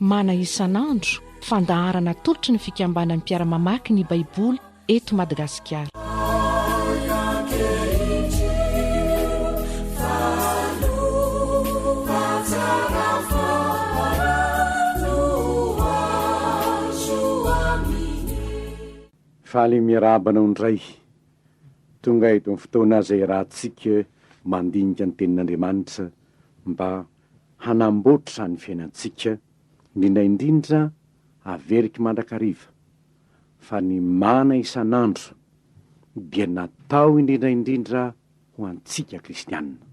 Mana isan'andro, fandaharana atolotry ny fikambanan'ny mpiara-mamaky ny Baiboly eto Madagasikara. Faly miarahaba anao indray. Tonga eto amin'ny fotoana izay iarahantsika mandinika ny Tenin'Andriamanitra mba hanamboatra ny fiainantsika, indrindra indrindra averiko mandrakariva fa ny mana isan'andro dia natao indrindra indrindra ho antsika kristianina.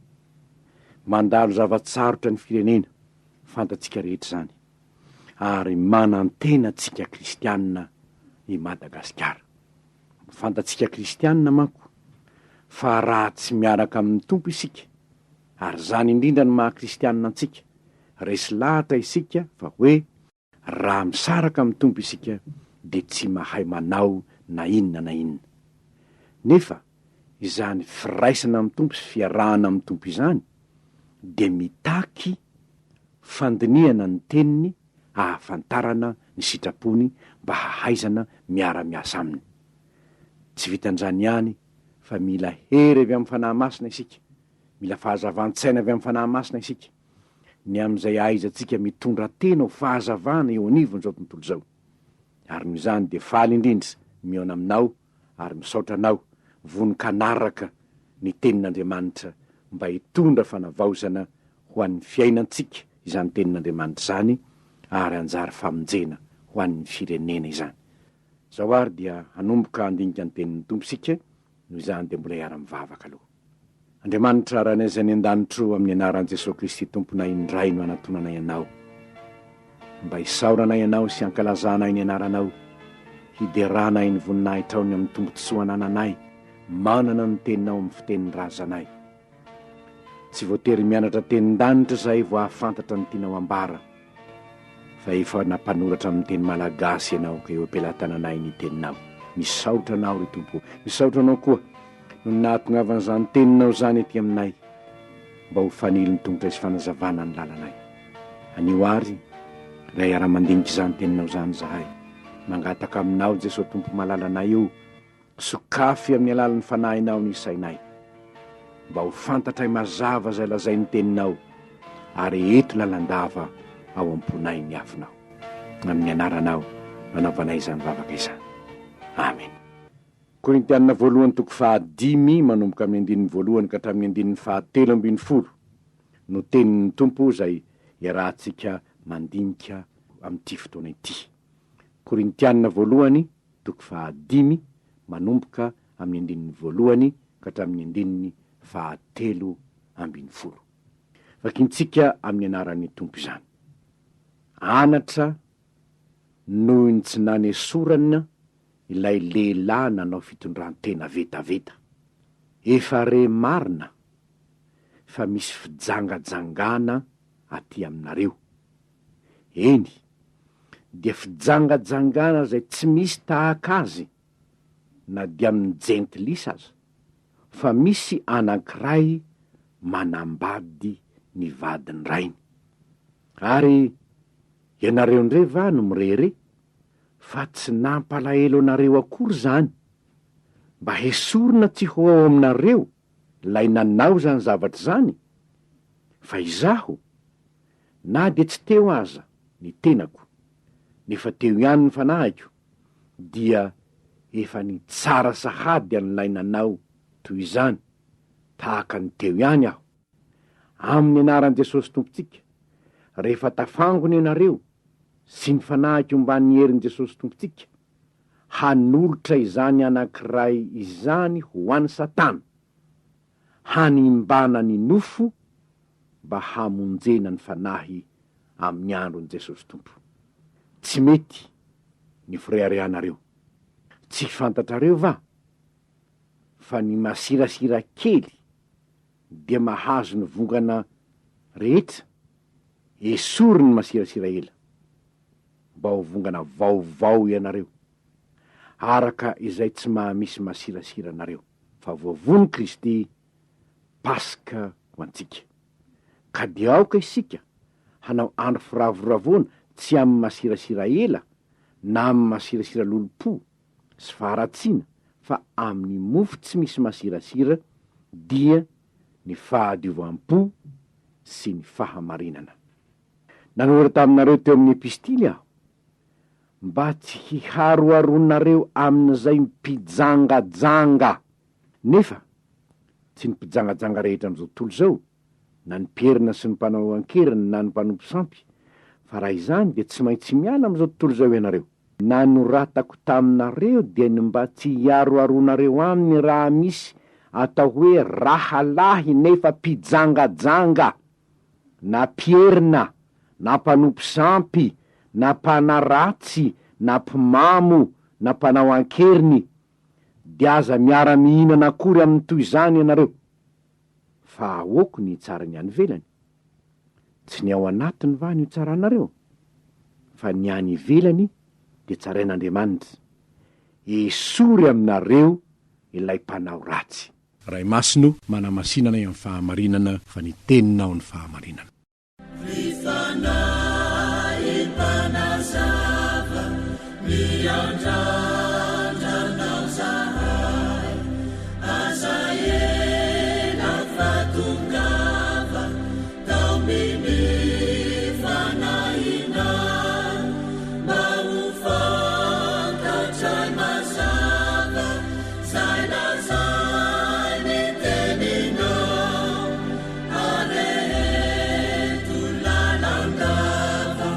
Mandalo zava-tsarotra ny firenena, fantatsika rehetra izany, ary manantena antsika kristianina i Madagasikara. Fantatsika kristianina manko fa raha tsy miaraka amin'ny Tompo isika, ary izany indrindra no maha kristianina antsika, resy lahatra isika fa hoe Raha misaraka amin'ny Tompo isika dia tsy mahay manao na inona na inona. Nefa izany firaisana amin'ny Tompo sy fiarahana amin'ny Tompo izany dia mitaky fandinihana ny Teniny ahafantarana ny sitrapony mba hahaizana miara-miasa Aminy. Tsy vitan'izany ihany fa mila hery avy amin'ny Fanahy Masina isika, mila fahazavan-tsaina avy amin'ny Fanahy Masina isika, ny amin'izay ahaizantsika mitondra tena ho fahazavana eo anivon'izao tontolo izao. Ary noho izany dia faly indrindra mihaona aminao ary misaotra anao vonon-kanaraka ny Tenin'Andriamanitra mba hitondra fanavaozana ho an'ny fiainantsika izany Tenin'Andriamanitra izany ary hanjary famonjena ho an'ny firenena izany. Izao ary dia hanomboka handinika ny Tenin'ny Tompo isika, noho izany dia mbola hiara-mivavaka aloha. Andriamanitra Rainay izay any an-danitro, amin'ny anaran'i Jesoa Kristy Tomponay indray no anatonanay Anao, mba hisaoranay Anao sy hankalazanay ny anaranao, hideranay ny voninahitrao ny amin'ny tombontsoa anananay manana ny Teninao amin'ny fitenin-drazanay. Tsy voatery mianatra tenin-danitra izahay vao hahafantatra ny tianao ambara. Fa efa nampanoratra amin'ny teny malagasy ianao ka eo am-pelatananay ny teninao. Misaotra anao ry Tompo o. Misaotra anao koa noho ny nahatongavan'izany teninao izany ety aminay mba ho fanilo ny tongotray sy fanazavana ny lalanay. Anio àry, raha hiara-mandinika izany teninao izany izahay, mangataka aminao Jesoa Tompo malalanay o, Sokafy amin'ny alalan'ny Fanahinao ny sainay, mba ho fantatray mazava izay lazain'ny Teninao, ary eto lalandava ao am-ponay ny afonao. Amin'ny Anaranao no anaovanay izany vavaka izany. Amena. Korintiana voalohany toko fahadimy manomboka amin'ny andininy voalohany ka hatramin'ny andininy fahatelo ambinifolo no tenin'ny Tompo izay iarahantsika mandinika amin'ity fotoana ity. Korintiana voalohany toko fahadimy manomboka amin'ny andininy voalohany ka hatramin'ny andininy fahatelo ambinifolo. Vakintsika amin'ny anaran'ny Tompo izany. Anatra noho ny tsy nanesorana ilay lehilahy nanao fitondran-tena vetaveta. Efa re marina fa misy fijangajangana aty aminareo. Eny, dia fijangajangana izay tsy misy tahaka azy na dia amin'ny jentilisa aza, fa misy anankiray manambady ny vadin-drainy. Ary ianareo indray va no mirehareha fa tsy nampalahelo anareo akory izany, mba hesorina tsy ho ao aminareo ilay nanao izany zavatra izany? Fa izaho, Na dia tsy teo aza ny tenako, nefa teo ihany ny fanahiko, dia efa nitsara sahady an'ilay nanao toy izany, tahaka ny teo ihany aho. Amin'ny anaran'i Jesosy Tompontsika, rehefa tafangona ianareo sy ny fanahiko omban'ny herin'i Jesosy Tompontsika, hanolotra izany anankiray izany ho an'i Satana, hanimbana ny nofo mba hamonjena ny fanahy amin'ny andron'i Jesosy Tompo. Tsy mety ny fireharehanareo. Tsy fantatrareo va fa ny masirasira kely dia mahazo ny vongana Rehetra, esory ny masirasira ela, mba ho vongana vaovao ianareo, araka izay tsy maha-misy masirasira anareo, fa voavono Kristy Paska ho antsika. Ka dia aoka isika hanao andro firavoravoana tsy amin'ny masirasira ela na amin'ny masirasira lolompo sy faharatsiana fa amin'ny mofo tsy misy masirasira dia ny fahadiovam-po sy ny fahamarinana. Nanoratra taminareo teo amin'ny epistily aho mba tsy hiharoharoanareo amin'izay mpijangajanga. Nefa tsy ny mpijangajanga rehetra amin'izao tontolo izao, na ny mpierina sy ny mpanao an-keriny na ny mpanompo sampy, fa raha izany dia tsy maintsy miala amin'izao tontolo izao ianareo. Nanoratako taminareo dia ny mba tsy hiaroharoanareo aminy raha misy atao hoe rahalahy nefa mpijangajanga, na mpierina, na mpanompo sampy, na mpanaratsy, na mpimamo, na mpanao an-keriny, dia aza miara-mihinana akory amin'ny toy izany ianareo. Fa ahoako ny hitsara ny any ivelany? Tsy ny ao anatiny va no hitsaranareo? Fa ny any ivelany dia tsarain'Andriamanitra. Esory aminareo ilay mpanao ratsy. Ray Masina o, manamasina anay amin'ny fahamarinana, fa ny Teninao no fahamarinana. Ry Fanahy Mpanazava, miandrandra Anao zahay, aza ela fa tongava, taomin'ny Fanahinao, mba ho fantatray mazava zay lazain'ny Teninao. Areheto lalandava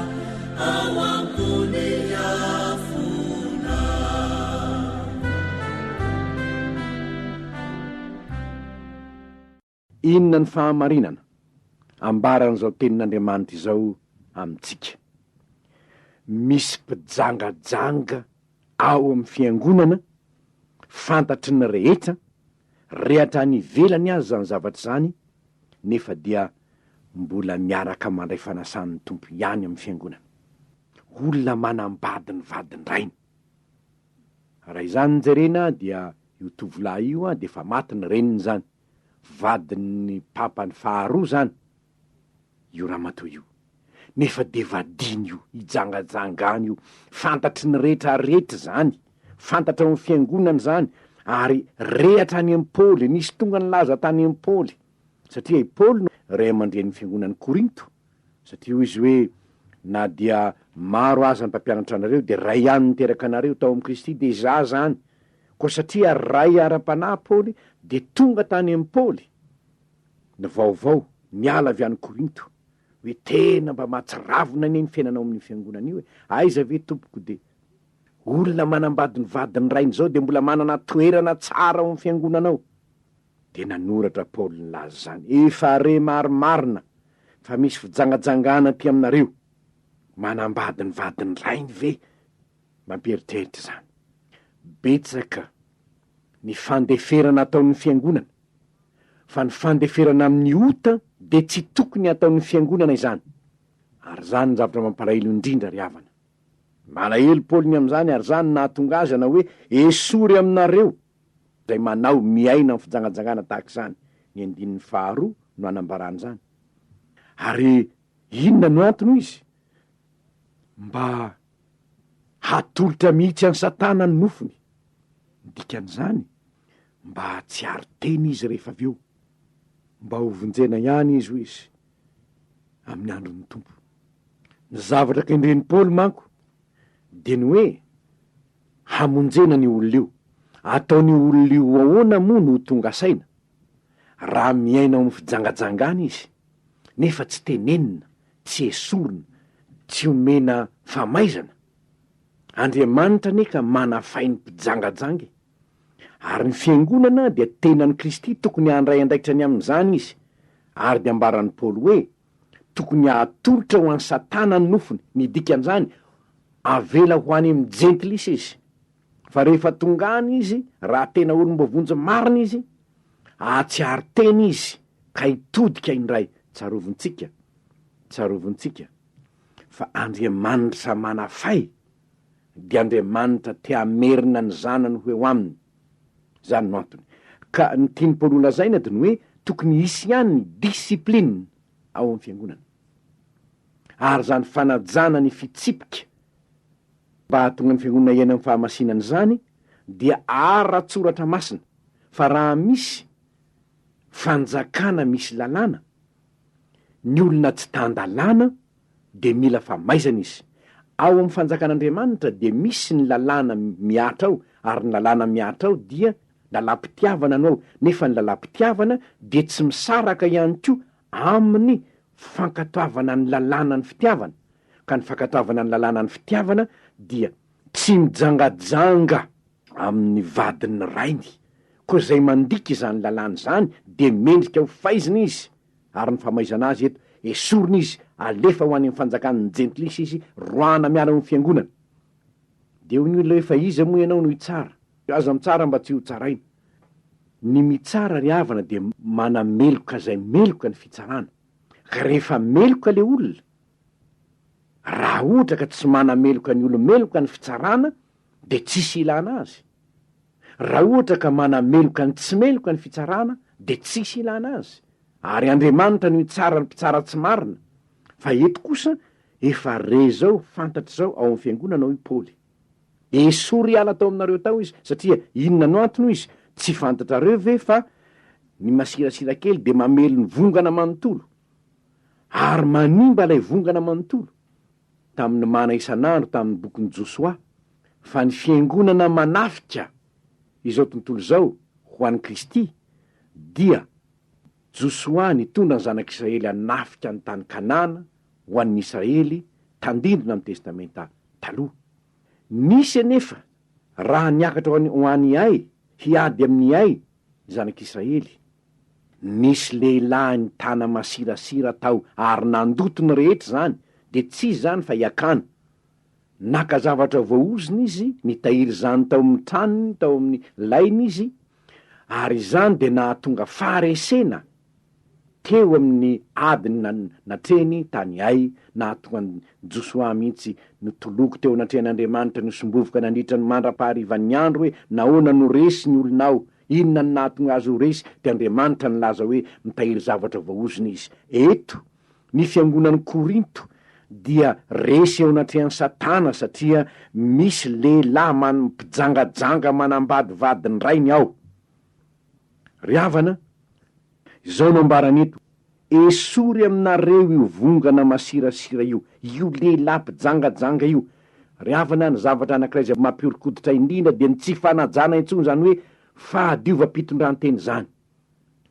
ao ambony afona. Inona ny fahamarinana ambaran'izao Tenin'Andriamanitra izao amintsika? Misy mpijangajanga ao amin'ny fiangonana, fantatry ny rehetra, Re hatrany ivelany aza izany zavatra izany nefa dia mbola miaraka mandray fanasan'ny Tompo ihany amin'ny fiangonana. Olona manambady ny vadin-drainy. Raha izany no jerena dia io tovolahy io dia efa maty ny reniny izany. Vadin'ny papany faharoa izany. io ramatoa io nefa dia vadiany io, ijangajangany io, fantatry ny rehetra rehetra izany, fantatra ao amin'ny fiangonana izany, ary re hatrany amin'i Paoly, nisy tonga nilaza tany amin'i Paoly, satria i Paoly no ray aman-drenin'ny fiangonan'i Korinto, satria hoy izy hoe, na dia maro aza ny mpampianatra anareo, dia ray ihany niteraka anareo tao amin'i Kristy, dia izaho izany. Koa satria ray ara-panahy Paoly, dia tonga tany amin'i Paoly, ny vaovao niala avy any Korinto hoe tena mba mahatsiravina anie ny fiainana ao amin'io fiangonana io e! Aiza ve tompoko dia olona manambady ny vadin'ny rainy izao dia mbola manana toerana tsara ao amin'ny fiangonana ao? Dia nanoratra Paoly nilaza izany, efa re marimarina fa misy fijangajangana aty aminareo, manambady ny vadin'ny rainy ve? Mampieritreritra izany. Betsaka ny fandeferana ataon'ny fiangonana fa ny fandeferana amin'ny ota dia tsy tokony hataon'ny fiangonana izany, ary izany no zavatra mampalahelo indrindra ry havana. Malahelo Paoly ny amin'izany ary izany no nahatonga azy hanao hoe, Esory aminareo izay manao, miaina amin'ny fijangajangana tahaka izany. Ny andininy faharoa no anambarany izany. Ary inona no antony hoy izy? Mba hatolotra mihitsy an'i Satana ny nofony. Ny dikan'izany, Mba hahatsiaro tena izy rehefa avy eo. Mba ho vonjena ihany izy, hoy izy, amin'ny andron'ny Tompo. Ny zavatra kendren'i Paoly manko dia ny hoe hamonjena an'io olona io. Ataon'io olona io ahoana moa no ho tonga saina raha miaina ao amin'ny fijangajangana izy, nefa tsy tenenina, tsy esorina, tsy omena famaizana? Andriamanitra anie ka manafay ny mpijangajanga e! Ary ny Fiangonana dia tenan'i Kristy, tokony handray andraikitra ny amin'izany izy. Ary dia ambaran'i Paoly hoe, tokony hatolotra ho an'i Satana ny nofony, ny dikan'izany, avela ho any amin'ny Jentilisa izy. Fa rehefa tonga any izy, raha tena olom-boavonjy marina izy, hahatsiaro tena izy ka hitodika indray. Tsarovintsika, tsarovintsika fa Andriamanitra manafay dia Andriamanitra te hamerina ny zanany ho eo aminy. Izany no antony. Ka ny tian'i Paoly holazaina dia ny hoe tokony hisy ihany ny discipline ao amin'ny fiangonana. Ary izany fanajana ny fitsipika mba hahatonga ny fiangonana hiaina amin'ny fahamasinana izany dia ara-tsoratra masina fa raha misy fanjakana misy lalàna, ny olona tsy tan-dalàna dia mila famaizana izy. Ao amin'ny fanjakan'Andriamanitra dia misy ny lalàna mihatra ao, ary ny lalàna mihatra ao dia lalam-pitiavana no ao, nefa ny lalam-pitiavana dia tsy misaraka ihany koa amin'ny fankatoavana ny lalàna ny fitiavana, ka ny fankatoavana ny lalàna ny fitiavana dia tsy mijangajanga amin'ny vadin'ny rainy, koa izay mandika izany lalàna izany dia mendrika ho faizina izy, ary ny famaizana azy eto, esorina izy, alefa ho any amin'ny fanjakan'ny jentilisa izy, roahana miala ao amin'ny fiangonana. Dia hoy ny olona hoe fa iza moa ianao no hitsara? Aza mitsara mba tsy ho tsaraina. Ny mitsara ry havana dia manameloka izay meloka ny fitsarana. Ka rehefa meloka le olona, raha ohatra ka tsy manameloka ny olo-meloka ny fitsarana dia tsisy ilana azy. Raha ohatra ka manameloka ny tsy meloka ny fitsarana dia tsisy ilana azy. Ary Andriamanitra no hitsara ny mpitsara tsy marina. Fa eto kosa efa re izao, fantatra izao ao amin'ny fiangonana hoy Paoly. Esory hiala tao aminareo tao izy, satria inona no antony hoy izy, tsy fantatrareo ve fa ny masirasira kely dia mamely ny vongana manontolo, ary manimba ilay vongana manontolo, tamin'ny mana isan'andro tamin'ny bokin'i Josoa, fa ny fiangonana manafika izao tontolo izao ho an'i Kristy dia Josoa nitondra ny zanak'Israely hanafika ny tany Kanana ho an'ny Israely tandindona amin'ny Testamenta Taloha. Nisy anefa raha niakatra ho any ho any Ay hiady amin'ny Ay ny zanak'Israely, nisy lehilahy nitana masirasira tao ary nandoto ny rehetra izany, dia tsy iza izany fa i Akana. Naka zavatra voaozona izy, nitahiry izany tao amin'ny tranony, tao amin'ny lainy izy, ary izany dia nahatonga faharesena teo amin'ny ady natrehiny tany Ay, nahatonga an'i Josoa mihitsy nitoloko teo anatrehan'Andriamanitra, nisombovoka nandritra ny mandra-paharivan'ny andro hoe, Nahoana no resy ny olonao? Inona no nahatonga azy ho resy? Dia Andriamanitra nilaza hoe, Mitahiry zavatra voaozona izy. Eto, ny fiangonan'i Korinto dia resy eo anatrehan'i Satana satria misy lehilahy man mpijangajanga manambady vadin-drainy ao. Ry havana, izao no ambarany eto, Esory aminareo io vongana masirasira io, io lehilahy mpijangajanga io. Ry havana, ny zavatra anankiray izay mampihoron-koditra indrindra dia ny tsy fanajana intsony izany hoe fahadiovam-pitondrantena izany.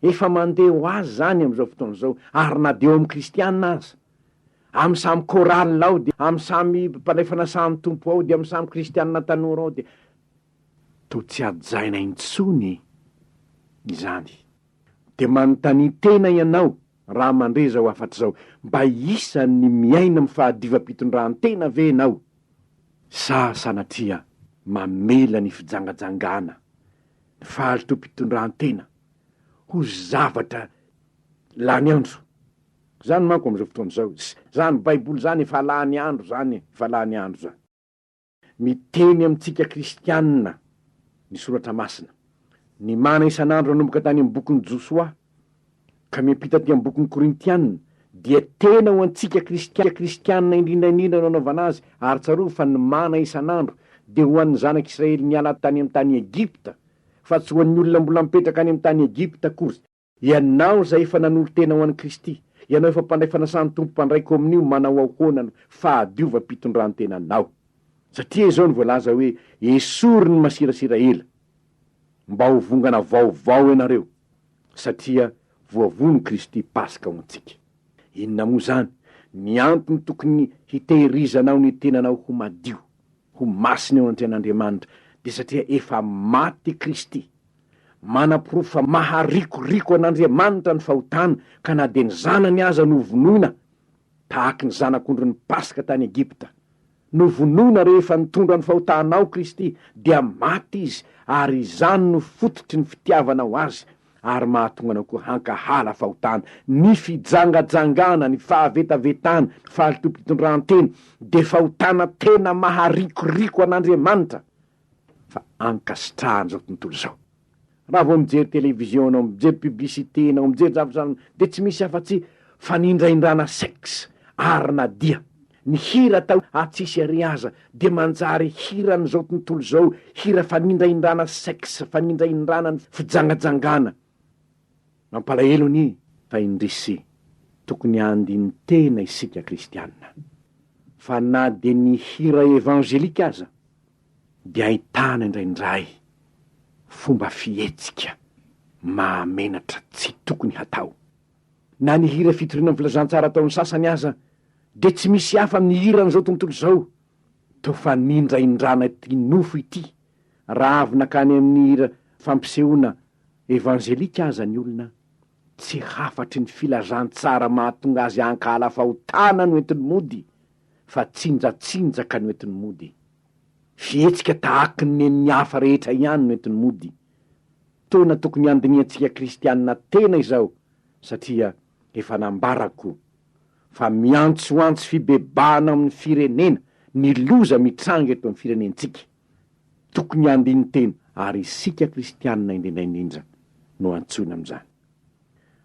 Efa mandeha ho azy izany amin'izao fotoana izao, ary na dia eo amin'ny kristiana aza. Amin'ny samy chorale ao dia, amin'ny samy mpandray fanasan'ny Tompo ao dia, amin'ny samy kristiana tanora ao dia, toa tsy hajaina intsony izany. Dia manontania tena ianao raha mandre izao hafatra izao, mba isan'ny miaina amin'ny fahadiovam-pitondrantena ve ianao sa sanatria mamela ny fijangajangana, ny fahalotoam-pitondrantena ho zavatra lany andro? Izany manko amin'izao fotoana izao, izany baiboly izany efa lany andro izany e, efa lany andro izany. Miteny amintsika kristianina ny Soratra Masina. Ny mana isan'andro nanomboka tany amin'ny bokin'i Josoa ka miampita aty amin'ny bokin'ny Korintianina dia tena ho antsika kristianina indrindra indrindra no anaovana azy ary tsarovy fa ny mana isan'andro dia ho an'ny zanak'Israely niala tany amin'ny tany Egypta fa tsy ho an'ny olona mbola mipetraka any amin'ny tany Egypta akory. Ianao izay efa nanolo-tena ho an'i Kristy, ianao efa mpandray fanasan'ny Tompo mpandray komonio, manao ahoana no fahadiovam-pitondran-tenanao? Satria izao no voalaza hoe, Esory ny masirasira ela, mba ho vongana vaovao ianareo, satria voavono Kristy Paska ho antsika. Inona moa izany ny antony tokony hitehirizanao ny tenanao ho madio, ho masina eo anatrehan'Andriamanitra? Dia satria efa maty Kristy, Manaporofo fa maharikoriko an'Andriamanitra ny fahotana, ka na dia ny zanany aza novonoina, tahaky ny zanak'ondrin'ny Paska tany Egypta. Novonoina rehefa nitondra ny fahotanao Kristy, dia maty Izy, ary izany no fototry ny fitiavanao Azy. ary mahatonga anao koa hankahala fahotana. Ny fijangajangana, ny fahavetavetana, ny fahalotoam-pitondrantena dia fahotana tena maharikoriko an'Andriamanitra fa ankasitrahan'izao tontolo izao. Raha vao mijery télévision ianao, mijery publicité ianao, mijery zavatra dia tsy misy afa-tsy fanindraindrana sexe ary na dia ny hira atao atsisy ary aza dia manjary hiran'izao tontolo izao, hira fanindraindrana sexe, fanindraindrana ny fijangajangana. Mampalahelo anie fa indrisy tokony handini-tena isika kristiana fa na dia ny hira evangelika aza dia ahitana indraindray fomba fihetsika mahamenatra tsy tokony hatao. Na ny hira fitoriana ny filazantsara ataon'ny sasany aza dia tsy misy hafa amin'ny hiran'izao tontolo izao. Toa fanindraindrana ity nofo ity raha avy nankany amin'ny hira fampisehoana evanjelika aza ny olona, tsy hafatry ny filazantsara mahatonga azy hankahala fahotana no entiny mody fa tsinjatsinjaka no entiny mody. Fihetsika tahaky ny nen'ny hafa rehetra ihany no entiny mody. Fotoana tokony handinihantsika kristianina tena izao satria efa nambarako fa miantsoantso fibebahana amin'ny firenena ny loza mitranga eto amin'ny firenentsika. Tokony handini-tena ary isika kristianina indrindra indrindra no antsoina amin'izany.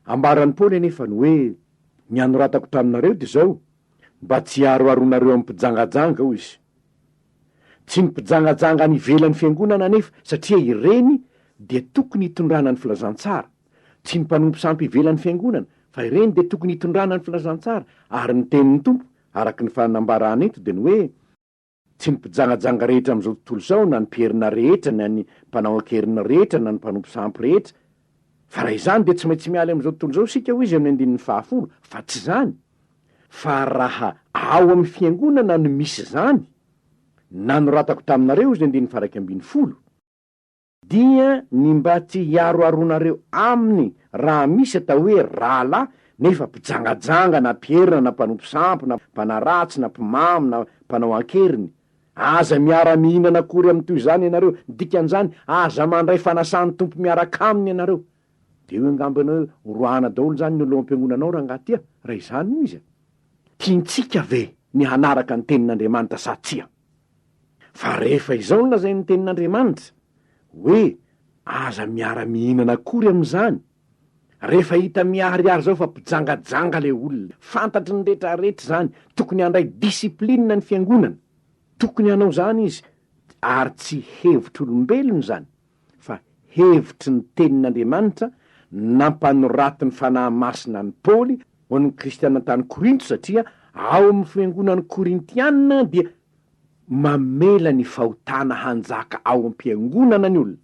Ambaran'i Paoly anefa ny hoe ny anoratako taminareo dia izao, mba tsy hiharoharoanareo amin'ny mpijangajanga, hoy izy. Tsy ny mpijangajanga any ivelan'ny fiangonana anefa, satria ireny dia tokony hitondrana ny filazantsara. Tsy ny mpanompo sampy ivelan'ny fiangonana, fa ireny dia tokony hitondrana ny filazantsara, ary ny tenin'ny Tompo, araka ny fanambarana eto, dia ny hoe, Tsy ny mpijangajanga rehetra amin'izao tontolo izao, na ny mpierina rehetra, na ny mpanao an-keriny rehetra, na ny mpanompo sampy rehetra. Fa raha izany dia tsy maintsy miala amin'izao tontolo izao isika, hoy izy amin'ny andininy fahafolo, fa tsy izany. Fa raha ao amin'ny fiangonana no misy izany, nanoratako taminareo izy ny andininy faha 11, dia ny mba tsy hiaroharoanareo aminy raha misy atao hoe rahalahy nefa mpijangajanga na mpierina na mpanompo sampy na mpanaratsy na mpimamo na mpanao an-keriny. Aza miara-mihinana akory amin'ny toy izany ianareo. Ny dikan'izany, aza mandray fanasan'ny Tompo miaraka aminy ianareo. Dia hoy angamba ianao hoe, horoahana daholo izany ny olona ao am-piangonanao rangahy ty a! Raha izany no izy a! Tiantsika ve ny hanaraka ny Tenin'Andriamanitra sa tsia? Fa rehefa izao no lazain'ny Tenin'Andriamanitra, hoe aza miara-mihinana akory amin'izany, rehefa hita miharihary izao fa mpijangajanga ilay olona, fantatry ny rehetrarehetra izany, tokony handray discipline ny fiangonana, tokony hanao izany izy, ary tsy hevitr'olombelona izany, fa hevitry ny Tenin'Andriamanitra nampanoratin'ny Fanahy Masina an'i Paoly ho an'ny Kristiana tany Korinto, satria ao amin'ny fiangonan'ny Korintiana dia mamela ny fahotana hanjaka ao am-piangonana ny olona,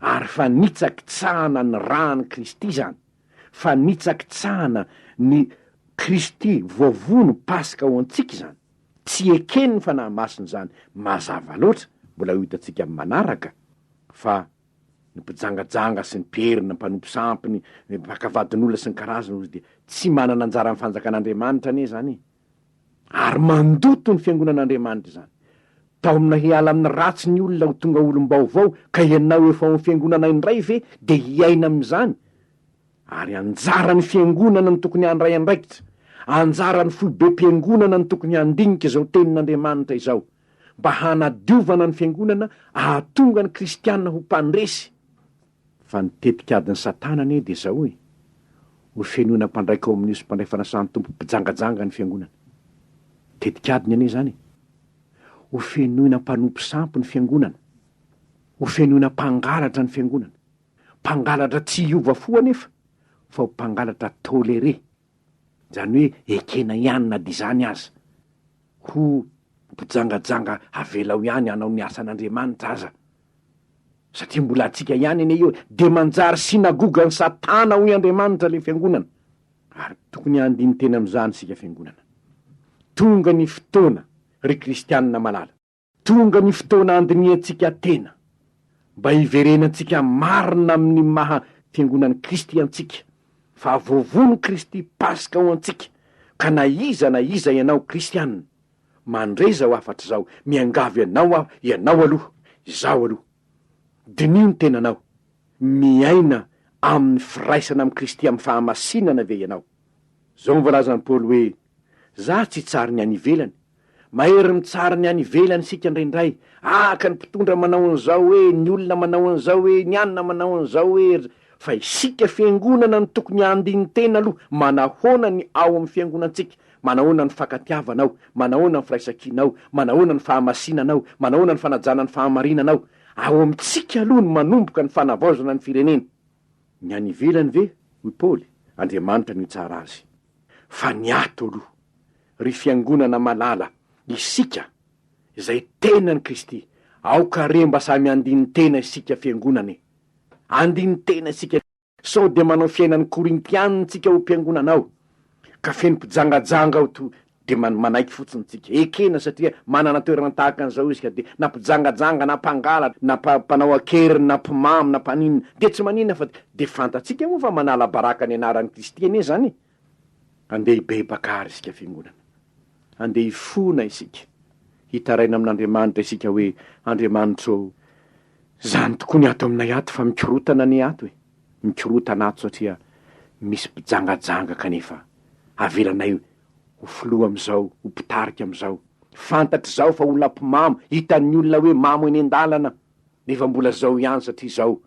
ary fanitsakitsahana ny ràn'i Kristy izany, fanitsakitsahana ny Kristy voavono Paska ho antsika izany. Tsy eken'ny Fanahy Masina izany mazava loatra, mbola ho hitantsika amin'ny manaraka, fa ny mpijangajanga sy ny mpierina, mpanompo sampy, ny mpaka vadin'olona sy ny karazany hozy dia tsy manana anjara amin'ny fanjakan'Andriamanitra anie izany e! Ary mandoto ny fiangonan'Andriamanitra izany. Taomina hiala amin'ny ratsy ny olona ho tonga olom-baovao, ka ianao efa ao amin'ny fiangonana indray ve dia hiaina amin'izany? Ary anjaran'ny fiangonana no tokony handray andraikitra, anjaran'ny foibem-piangonana no tokony handinika izao tenin'Andriamanitra izao, mba hanadiovana ny fiangonana ahatonga ny kristiana ho mpandresy. Fa ny tetik'adin'i Satana anie dia izao e, ho fenoina mpandray kaominio sy mpandray fanasan'ny Tompo mpijangajanga ny fiangonana. Tetik'adiny anie izany e. Ho fenoina mpanompo sampy ny fiangonana. Ho fenoina mpangalatra ny fiangonana. Mpangalatra tsy hiova fo anefa fa ho mpangalatra toléré, izany hoe ekena ihany na dia izany aza. Ho mpijangajanga avelao ihany hanao ny asan'Andriamanitra aza, satria mbola antsika ihany anie io e. Dia manjary synagogan'i Satana hoy Andriamanitra ilay fiangonana. Ary tokony handini-tena amin'izany isika fiangonana. Tonga ny fotoana ry kristianina malala. Tonga ny fotoana handinihantsika tena, mba hiverenantsika marina amin'ny maha Fiangonan'i Kristy antsika, fa voavono Kristy Paska ho antsika, ka na iza na iza ianao Kristiana, mandre izao hafatra izao, miangavy anao aho, ianao aloha, izaho aloha, diniho ny tenanao, miaina. amin'ny firaisana amin'i Kristy amin'ny fahamasinana ve ianao? Izao no voalazan'i Paoly hoe, Za tsy hitsara ny any ivelany. Mahery mitsara ny any ivelany isika indraindray. Ah, ka ny mpitondra manao an'izao hoe, ny olona manao an'izao hoe, ny anona manao an'izao hoe, fa isika fiangonana no tokony handini-tena aloha, manahoana ny ao amin'ny fiangonantsika, manahoana ny fankatiavana ao, manahoana ny firaisankina ao, manahoana ny fahamasinana ao, manahoana ny fanajana ny fahamarinana ao. Ao amintsika aloha no manomboka ny fanavaozana ny firenena. Ny any ivelany ve, hoy Paoly, Andriamanitra no hitsara azy. Fa ny ato aloha, ry fiangonana malala, isika, izay tenan'i Kristy, aoka re mba samy handini-tena isika fiangonana e! Handini-tena isika, sao dia manao fiainan'ny Korintianina tsika ao am-piangonana ao, ka feno mpijangajanga ao toa Dia manaiky fotsiny tsika. Ekena satria manana toerana tahaka an'izao izy ka dia na mpijangajanga na mpangalatra na mpanao an-keriny na mpimamo na mpaninona dia tsy maninona fa dia fantatsika moa fa manala baraka ny anaran'i Kristy anie izany e! Andeha hibebaka àry isika fiangonana. Andeha hifona isika. Hitaraina amin'Andriamanitra isika hoe, Andriamanitra ô, izany tokoa ny ato aminay ato fa mikorotana anie ato e! Mikorotana ato satria misy mpijangajanga kanefa avelanay ho filoha amin'izao, ho mpitarika amin'izao. Fantatr'izao fa olona mpimamo, hitan'ny olona hoe mamo eny an-dalana, nefa mbola izao ihany satria izao.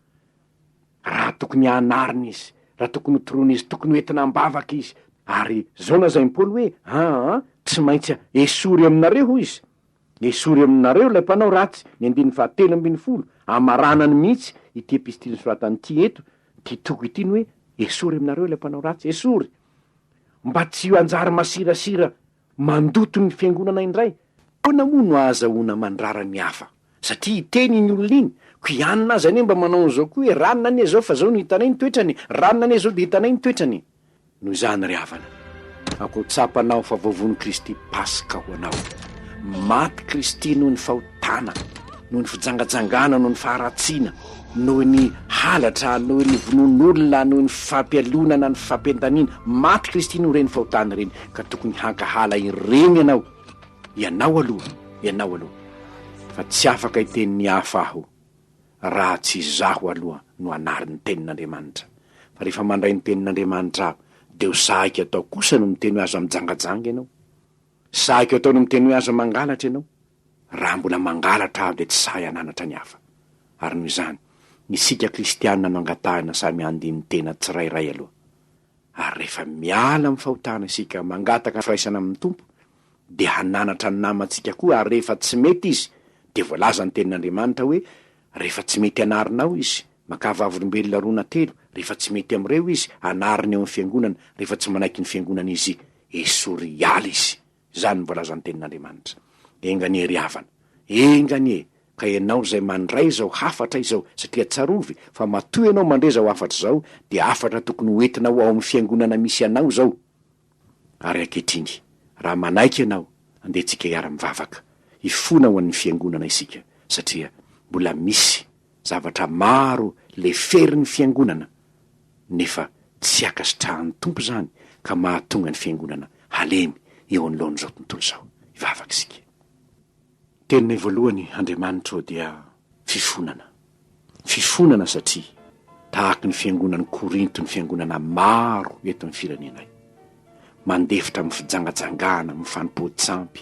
Raha tokony hanarina izy, raha tokony ho toroina izy, tokony ho entina am-bavaka izy. Ary izao lazain'i Paoly hoe, Aa, tsy maintsy esory aminareo, hoy izy, esory aminareo ilay mpanao ratsy, ny andininy fahatelo 12, amaranany mihitsy ity epistily nosoratany ity eto, ity toko ity ny hoe, esory aminareo ilay mpanao ratsy, esory. Mba tsy hanjary masirasira mandoto ny fiangonana indray. Ahoana moa no ahazahoana mandrara ny hafa? Satria hiteny iny olona iny, ko i anona aza anie mba manao an'izao koa e, ranona anie izao fa zao no hitanay ny toetrany e, ranona anie izao dia hitanay ny toetrany e. Noho izany ry havana, aoka ho tsapanao fa voavono Kristy Paska ho anao. Maty Kristy noho ny fahotana, noho ny fijangajangana, noho ny faharatsiana, noho ny halatra, noho ny vonoan'olona, noho ny fampialonana, ny fampiandaniana. Maty Kristy noho ireny fahotana ireny, ka tokony hankahala ireny ianao. Ianao aloha, ianao aloha. Fa tsy afaka hiteny ny hafa aho, raha tsy izaho aloha no hanary ny tenin'Andriamanitra. Fa rehefa mandray ny tenin'Andriamanitra aho, dia ho sahiko atao kosa no miteny hoe aza mijangajanga ianao. Sahiko atao ny miteny hoe aza mangalatra ianao. Raha mbola mangalatra aho dia tsy sahy hananatra ny hafa. Ary noho izany, isika kristiana no angatahina samy handini-tena tsirairay aloha. Ary rehefa miala amin'ny fahotana isika, mangataka firaisana amin'ny Tompo, dia hananatra ny namantsika koa, ary rehefa tsy mety izy, dia voalaza ny tenin'Andriamanitra hoe, rehefa tsy mety anarinao izy, makà vavolombelona roa na telo, rehefa tsy mety amin'ireo izy, anariny eo amin'ny fiangonana, rehefa tsy manaiky ny fiangonana izy, esory hiala izy. Izany no voalazan'ny Tenin'Andriamanitra. Enga anie ry havana, enga anie ka ianao izay mandray izao hafatra izao, satria tsarovy fa matoa ianao mandre izao hafatra izao dia hafatra tokony ho entinao ao amin'ny fiangonana misy anao izao. Ary ankehitriny, raha manaiky ianao, andeha tsika hiara-mivavaka, hifona ho an'ny fiangonana isika, satria mbola misy zavatra maro leferin'ny fiangonana nefa tsy ankasitrahan'ny Tompo izany ka mahatonga ny fiangonana halemy eo anoloan'izao tontolo izao. Hivavaka isika. Teninay voalohany, Andriamanitra ô, dia fifonana. Fifonana satria tahaky ny fiangonan'i Korinto ny fiangonana maro eto amin'ny firenenay. Mandefitra amin'ny fijangajangana, amin'ny fanompoan-tsampy,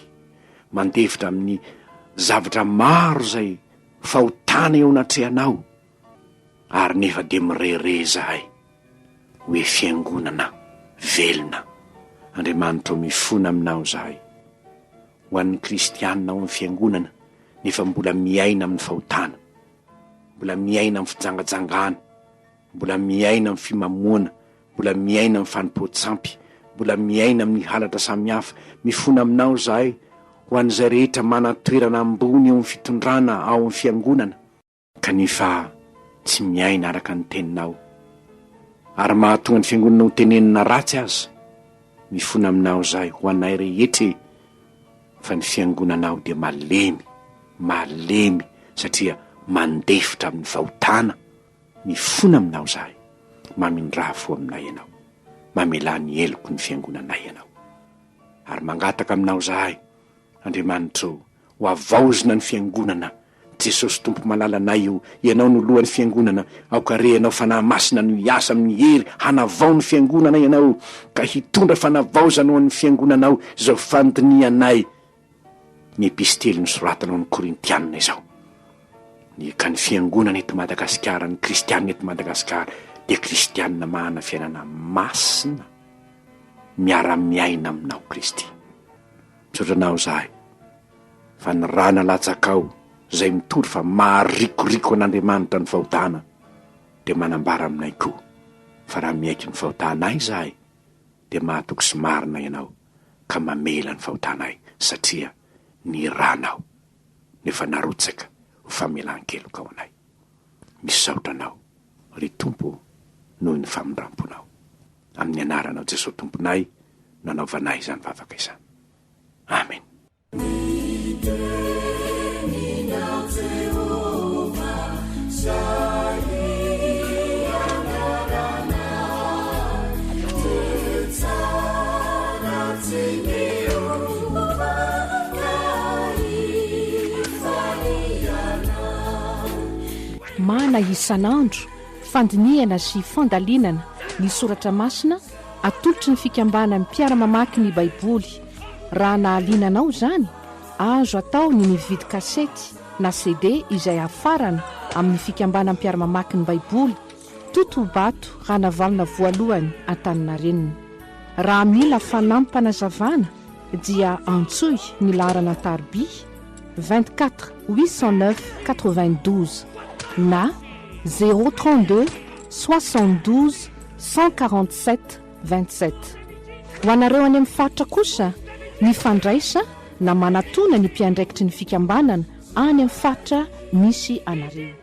mandefitra amin'ny zavatra maro izay fahotana eo anatrehanao ary nefa dia mirehareha izahay hoe fiangonana velona. Andriamanitra o mifona aminao izahay ho an'ny kristianina ao amin'ny fiangonana nefa mbola miaina amin'ny fahotana, mbola miaina amin'ny fijangajangana, mbola miaina amin'ny fimamoana, mbola miaina amin'ny fanompoan-tsampy, mbola miaina amin'ny halatra samihafa. Mifona aminao izahay ho an'izay rehetra manan-toerana ambony eo amin'ny fitondrana ao amin'ny fiangonana, kanefa tsy miaina araka ny teninao, ary mahatonga ny fiangonana ho tenenina ratsy aza. Mifona aminao izahay ho anay rehetra e, fa ny fiangonanao dia malemy, malemy satria mandefitra amin'ny fahotana. Mifona aminao izahay, mamindrà fo aminay Ianao, mamelà ny heloky ny fiangonanay Ianao. Ary mangataka aminao izahay, Andriamanitra ô, ho havaozina ny fiangonana. Jesosy Tompo malalanay o, Ianao no lohan'ny Fiangonana, aoka re Ianao Fanahy Masina no hiasa amin'ny hery hanavao ny Fiangonana Ianao, ka hitondra fanavaozana ho an'ny Fiangonanao izao fandinihanay ny Epistily nosoratana ho an'ny Korintianina izao. Ny ka ny Fiangonana eto Madagasikara, ny Kristianina eto Madagasikara dia Kristianina manana fiainana masina miara-miaina aminao Kristy. Misaotra Anao izahay. Fa ny rà nalatsakao izay mitory fa maharikoriko an'Andriamanitra ny fahotana dia manambara aminay koa fa raha miaiky ny fahotanay izahay dia mahatoky sy marina Ianao ka mamela ny fahotanay satria ny rànao no efa narotsaka ho famelan-keloka ho anay. Misaotra Anao ry Tompo o noho ny famindramponao. Amin'ny anaranao Jesoa Tomponay no anaovanay izany vavaka izany. Amen. Mana isan'andro, fandinihana sy fandalinana ny soratra masina atolotry ny fikambanan'ny mpiara-mamaky ny Baiboly Raha nahaliana anao izany, azo atao ny mividy kasety na CD izay hafarana amin'ny Fikambanan'ny Mpiara-mamaky ny Baiboly, Totohobato Ranavalona Voalohany Antaninarenina. Raha mila fanampim-panazavana dia antsoy ny laharana an-tariby 24 809 92 na 032 72 147 27. Ho anareo any amin'ny faritra kosa, mifandraisa na manatona ny mpiandraikitry ny fikambanana any amin'ny faritra misy anareo.